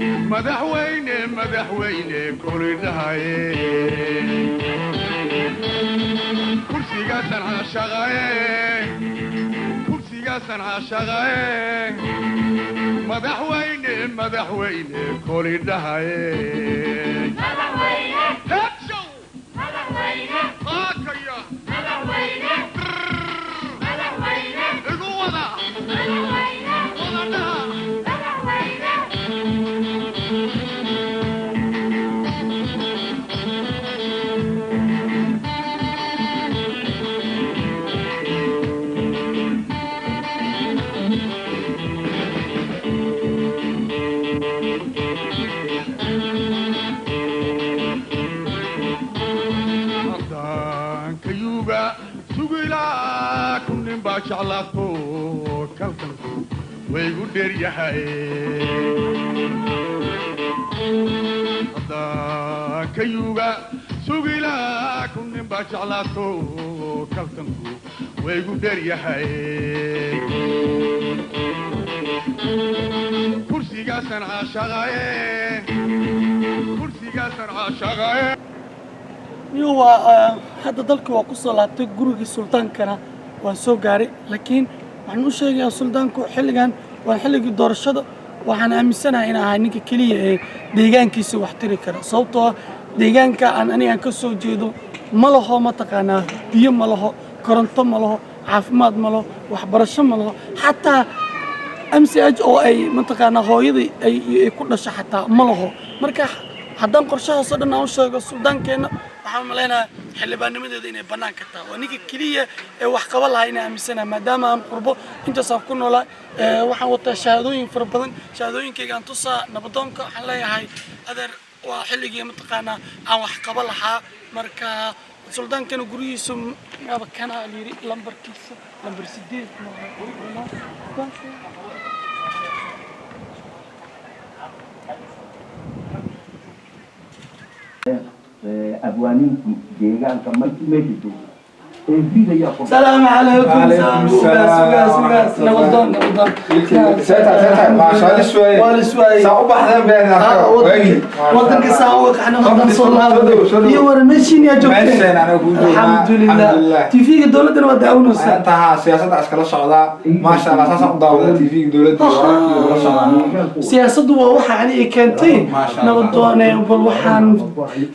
Madaxweyne, madaxweyne kolidhahaye, kursigaasan caashaqaye, kursigaasan caashaqaye. Madaxweyne, madaxweyne kolidhahaye. Heedshow qaakaya igu wada wadadhaha. Kayuga sugilaa kun nin baa jeclaato, kalkanku waygu dheeryahay. Haddaan kayuga sugilaa kun nin baa jeclaato, kalkanku waygu dheeryahay. Kursigaasan caashaqaye, kursigaasan caashaqaye. Niyo, waa hadda dalkii waa kusoo laabtay, gurigii sultaankana waan soo gaaray, laakiin waxaan u sheegayaa suldaanku xilligan waa xilligii doorashada. Waxaan aaminsanahay in ahay ninka keliya ee deegaankiisa wax tiri kara, sababtoo ah deegaanka aan aniga ka soo jeedo ma laho, mataqaanaa, biyo ma laho, koronto ma laho, caafimaad ma laho, waxbarasho ma laho, xataa MCH oo ay mataqaanaa hooyadii ay ku dhasho xataa ma laho. Marka haddaan qorshahaasoo dhan aan u sheego suldaankeenna, waxaan malaynayaa xildhibaannimadeeda inay bannaanka tahay. Waa ninka keliya ee wax qaban lahaa inaan aaminsanahay, maadaama aan qurbo intaasaan ku noolaa. Waxaan wataa shahaadooyin fara badan, shahaadooyinkayga aan tusaa nabadoonka. Waxaan leeyahay, adeer, waa xilligii mataqaanaa aan wax qaban lahaa. Marka suldaankana guryihiisa aba kana la yidhi, lambarkiisa lambar 8. Abwaaniintii deegaanka markii meesha joogta ee ridaya. السلام عليكم. وعليكم السلام. Ugaas, ugaas, nabadoon, nabadoon. Seeta, waa la iswaayey. Saa u baxdeen been. Wadanka saa uga qaxna, wadan soo laabanay iyo war meeshiin yaa joogteen. Meesheen anaga kuu joognaa. Alxamdulilah. Alxamdulilah. TV-ga dowladdana waa daawanaysaa. Intaha siyaasadda iskala socdaa, maasha Allah, saasaan u daawada TV-ga dowladda iyo wararkii ula socdaa. Siyaasaddu waa waxa aniga keentay. Maasha Allah. Nabadoone, bal waxaan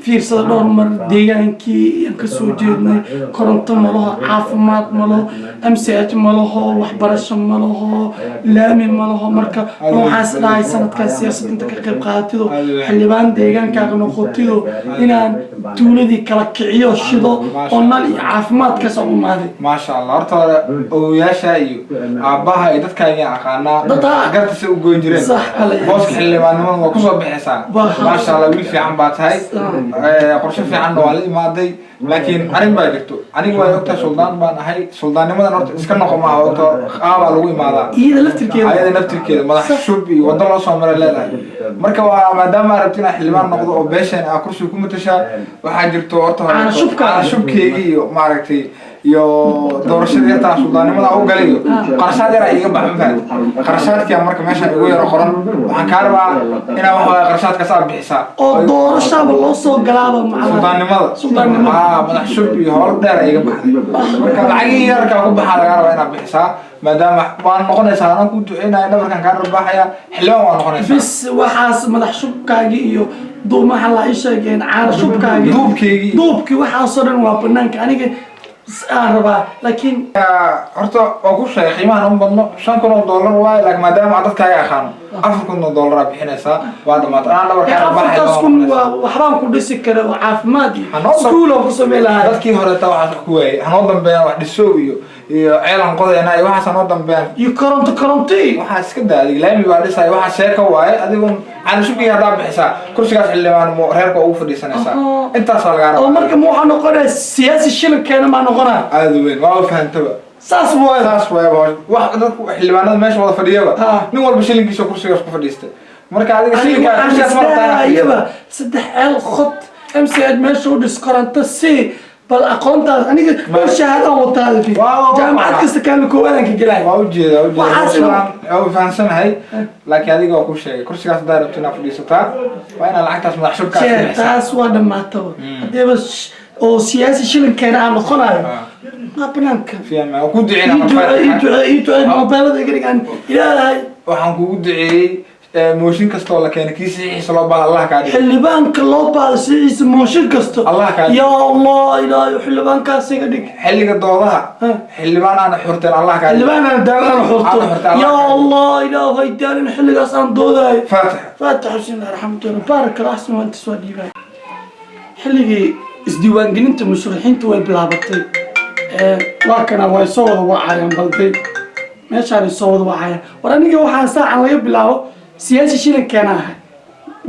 fiirsada dhowr mar deegaankii aan ka soo jeednay: koronto ma laho, caafimaad ma laho, MCH ma laho, waxbarasho ma laho, laami ma laho. Marka bal waxaan is dhahay sanadkaas siyaasadda inta ka qayb qaadatido, xildhibaan deegaankaaga noqotido, inaan tuuladii kala kiciyo, shido oo nal iyo caafimaadkaas aan u imaaday. Maasha Allah. Horta hore ogoyaasha iyo aabbaha iyo dadkaaga aqaanaa, garta say u goyn jireen. Sax, ala. Booska xildhibaannimada waa kusoo bixaysaa. Maasha Allah, wiil fiican baa tahay. Qorshe fiicanna waa la imaaday, laakiin arrin baa jirto. Aniga waa ogtahay, suldaan baan ahay. Suldaannimadan horta iska noqo maaha, ogto qaabaa lagu imaadaa. Iyada laftirkeeda. Ayada naftirkeeda madax shub iyo waddo loo soo maray leedahay. Marka waa maadaama aad rabti inaad xildhibaan noqdo oo beeshan aa kursiga ku matashaa, waxaa jirto horta hore Caana shubka. Caana shubkeygii iyo maaragtay iyo doorashadii yartaa suldaannimada u galay iyo qarashaad yaraa iiga bax, ma fahamtid? Qarashaadkia marka meeshaan igu yaro qoran, waxaan kaa rabaa inaa wax waaye qarashaadkaas aad bixisaa. Oo doorashaaba loo soo galaaba macnaha. Suldaannimada. Suldaannimada. Aa, madax shub iyo howl dheer iga baxday. Marka lacagihii yararkaa ku baxaa lagaa rabaa inaad bixisaa, maadaama waan noqonaysaa, anaan ku duceynaya, dhabarkan kaa rabaaxaya, xildhibaan waa noqonaysaa. Bis, waxaas madax shubkaagii iyo duumaha la ii sheegeen, caana shubkaagii. Duubkeygii. Duubkii, waxaasoo dhan waa banaanka. Aniga aan rabaa, laakiin Horta waa ku sheegay qiimahan uma badno, $5,000 waaye, laakiin maadaama aad dadkaaga aqaano, $4,000 aa bixinaysaa, waa dhamaatay, anaa dhabarkaa rabaaxaya. 4000 waa waxbaan ku dhisi kara oo caafimaad iyo Hanoo iskuul oo ku samey lahaa. Dadkii horeeta waxaas wax ku waayey, hanoo dambeeyaan wax dhisow iyo ceelan qodayna iyo waxaas hanoo dambeeyaan. Iyo koronto, koronto. Waxaa iska daa adiga, laami baa dhisaya, waxaa sheeka waaye. Adigu caanashubkii haddaa bixisaa, kursigaas xildhibaan reerka ugu fadhiisanaysaa. Intaasaa lagaa Oo rabaa. Marka ma waxaa noqonaya siyaasi shilinkeena maa noqonaya? Aada u weyn, waa fahantaba. Saas waay. Saas waayaba, wax dadku xildhibaanada meesha wada fadhiyaba, nin walba shilinkiisa kursigaas ku fadhiistay. Marka adiga aniga shilinkaa waxaan kursigaas ma rabtaa inaad isdhaayaba saddex ceel qod, MCH meesha u dhis, koronto si Bal aqoontaas aniga dhowr shahaadaan wataa. Jaamacad kasta kaalin koowaadaan ka gelaya. Waa ujeeda, waa Waxaas ujeeda, waa fahansanahay, laakiin adiga waa kuu sheegay, kursigaas haddaa rabto inaad fadhiisataa waa inaad lacagtaas madax shubka aad Shee, bixisaa. Taas waa dhammaataba. Haddiiba oo siyaasi shilinkeena aan noqonayo, maa banaanka. Fiican, waa ku duceynaa. Ii ducee, ii marka. ducee, ii ducee, mobeelada iga dhigaan Ilaahay. Waxaan kugu duceeyey mooshin kastoo la keenay kii saxiixiisa loo baahda Allah kaa dhigo. Xildhibaanka loo baahdo sidiisa mooshin kasto. Allah kaa dhigo. Ya Allah, Ilaahay xildhibaankaas iga dhig. Xilliga doodaha xildhibaan aana xurteen Allah kaa dhigo. Xildhibaan aan daalin aan xurto. Aan xurto, Allah Ya kaa dhigo. Allah, Ilaahay daalin xilligaas aan doodayo. Faatixa. Faatax, bismillahi raxmatullahi, baarak allah, axsan waa intaas waa dhiibay. Xilligii isdiiwaangelinta musharaxiinta way bilaabatay. Waa kana, way soo wada wacayaan, balday meeshaanay soo wada wacayaan. War aniga waxaan saacan laga bilaabo siyaasi shilinkeena ahay,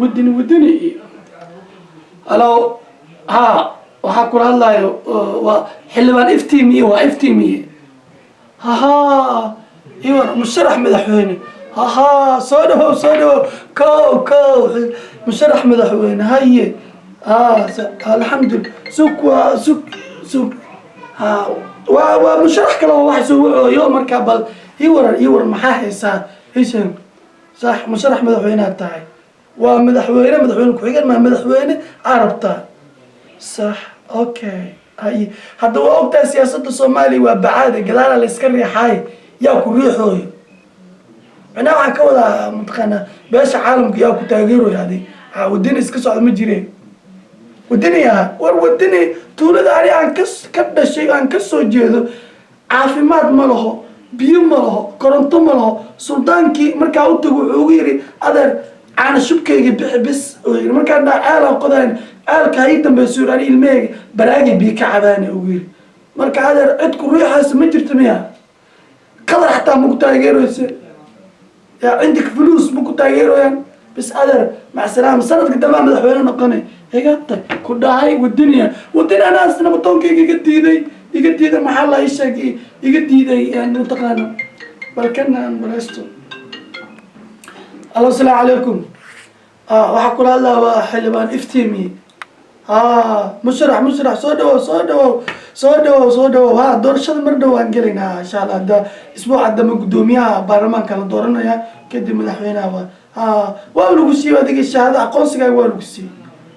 wadani wadani iyo halo. Ha, waxaa kula hadlayo waa xildhibaan Iftimiye, waa Iftimiye. Haha, iwan musharax madaxweyne. Haha, soo dhawow, soo dhawow, kow kow, musharax madaxweyne. Haye, ha, alxamdulillah. Sug, waa sug, sug. Ha, waa musharax kale oo wax soo wacooyo. Marka bal ii waran, ii waran, maxaa haysaa? Ishan sax, musharax madaxweynead tahay. Waa madaxweyne, madaxweyne ku-xigeen, maa madaxweyne carabta? Sax, okay. Haye, hadda waa ogtahay siyaasadda Soomaaliya waa bacaade, gadaala la iska riixaay. Yaa ku riixooyo? Macnaha waxaan ka wadaa, mataqaanaa, beesha caalamka yaa ku taageeroyo? Adi ha, wadani iska socda ma jireen wadani ah. War wadani, tuulada ani aan ka dhashay, aan ka soo jeedo, caafimaad ma laho, biyo ma laho, koronto ma laho. Suldaankii markaa u tago wuxuu ugu yidhi, adeer, caana shubkayga bixi bis oo yidhi. Markaan dhaa ceelaan qodayn, ceelka ha ii dambeyso, yidhi, ani ilmahayga baraagay biyo ka cabaane ugu yidhi. Marka adeer, cid ku riixaysa ma jirto miya? Qadar xataa ma ku taageeraysa? Yaa cindik fuluus ma ku taageerayaan? Bis adeer, macsalaama, sanadka dambaa madaxweyne noqonay. Iga tag ku dhahay. Wadaniya, wadani anaas nabatoonkayga iga diiday, iga diiday, maxaa la ii sheegay, iga diiday, mataqaana. Bal kana aan bareysto. Allo, asalaamu calaykum. Waxaa kula hadlaa waa xildhibaan Iftimi. Ha, musharax, musharax, soo dhawow, soo dhawow, soo dhawow, soo dhawow. Ha, doorashada mar dhow waan gelaynaa insha Allah. Hadda isbuuca dambe guddoomiyaha baarlamaanka la dooranaya, kadib madaxweynaha. Waa ha, waa lagu siiyey adiga shahaada aqoonsigaaga, waa lagu siiyey.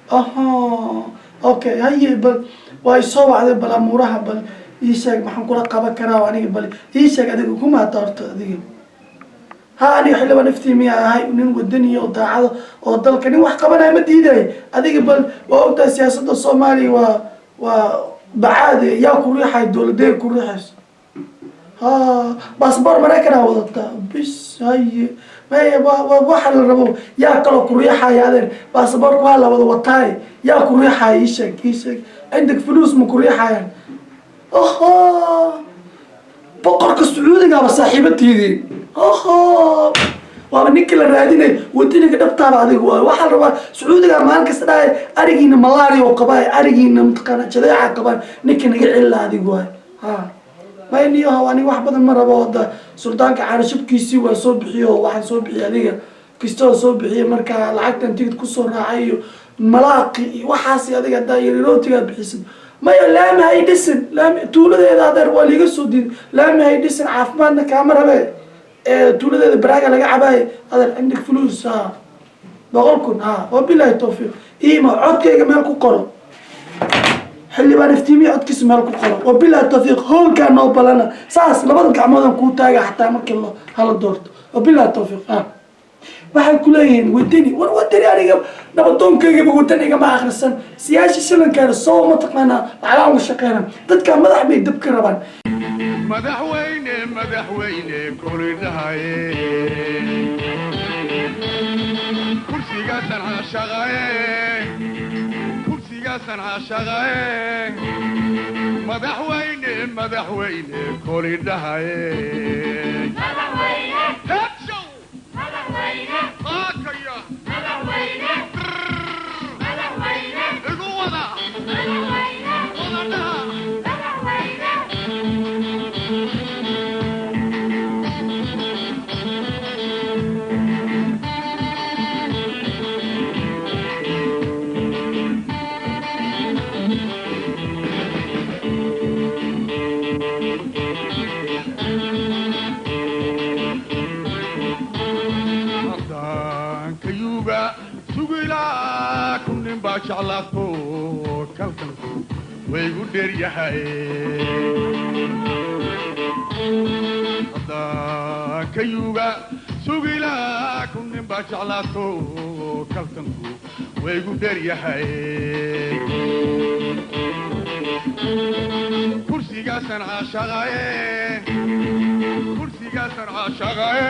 Aha, okay. Haye, bal waa isoo wacday, bal amuuraha bal ii sheeg, maxaan kula qaban karaa aniga? Bal ii sheeg adiga kumaata horta adiga. Ha, aniga xildhibaan Iftimiya ahay, nin wadaniya oo daacado oo dalka nin wax qabanaya ma diiday. Adiga bal waa ogtahay siyaasadda Soomaaliya waa bacaade. Yaa ku riixay? Dowladee ku riixayso? Ha, baasboor Maraykanaa wadataa. Bis, haye, maya, wa waxa la rabo. Yaa kaloo ku riixaya adeer? Baasaboorka waa la wada wataay. Yaa ku riixaya? Ii sheeg, ii sheeg. Cindik fuluus ma ku riixayaan? Oho, boqorka Sacuudigaaba saaxiibatiidii. Oho, waaba ninkii la raadinay, wadaniga dhabtaaba adiga waay. Waxaa la rabaa Sacuudiga maalin kasta dhahay arigiina malaria oo qabaa, arigiina mataqaana jadeeca qabaan, ninka naga celila adiga waay. Ha, mayniyaho, aniga wax badan ma rabo. Hadda suldaanka caanashubkiisii waa soo bixiyo, waxaan soo bixiyay adiga kistoo soo bixiyay. Marka lacagtan tigid kusoo raacay iyo malaaqi iyo waxaasi adiga haddaa yarootigaa bixisid. Maya, laami hay dhisin, laami tuuladeeda adeer waa liiga soo diiday. Laami hay dhisin, caafimaadna kaama rabe. Tuuladeeda baraaga laga cabaayo. Adeer, cindig fulus, ha, 100,000. Ha, wabilahi tawfiiq. Iima codkayga meel ku qoro, xildhibaan Iftiimiya codkiisa meel ku qoro. Wabilahi tawfiiq. Hoolkaa noo balana, saas labada gacmoodan kuu taaga xataa markii lo hala doorto. Wabilahi tawfiiq. Ha, waxay ku leeyihiin wadani. War wadani, aniga nabadoonkaygaba wadaniga ma akhrisan. Siyaasi shilankeena soo mataqaanaa lacagaan uga shaqeyna. Dadka madax bay dab ka rabaan. Madaxweyne, madaxweyne kolidhahaye, kursigaasan caashaqaye, kursigaasan caashaqaye. Madaxweyne, madaxweyne kolidhahaye. Heedshow qaakaya igu wada wadadhaha. Sugilaa kun nin baa jeclaato, kalkanku waygu dheer yahay. Haddaan kayuga sugilaa kun nin baa jeclaato, kalkanku waygu dheer yahay. Kursigaasan caashaqaye, kursigaasan caashaqaye.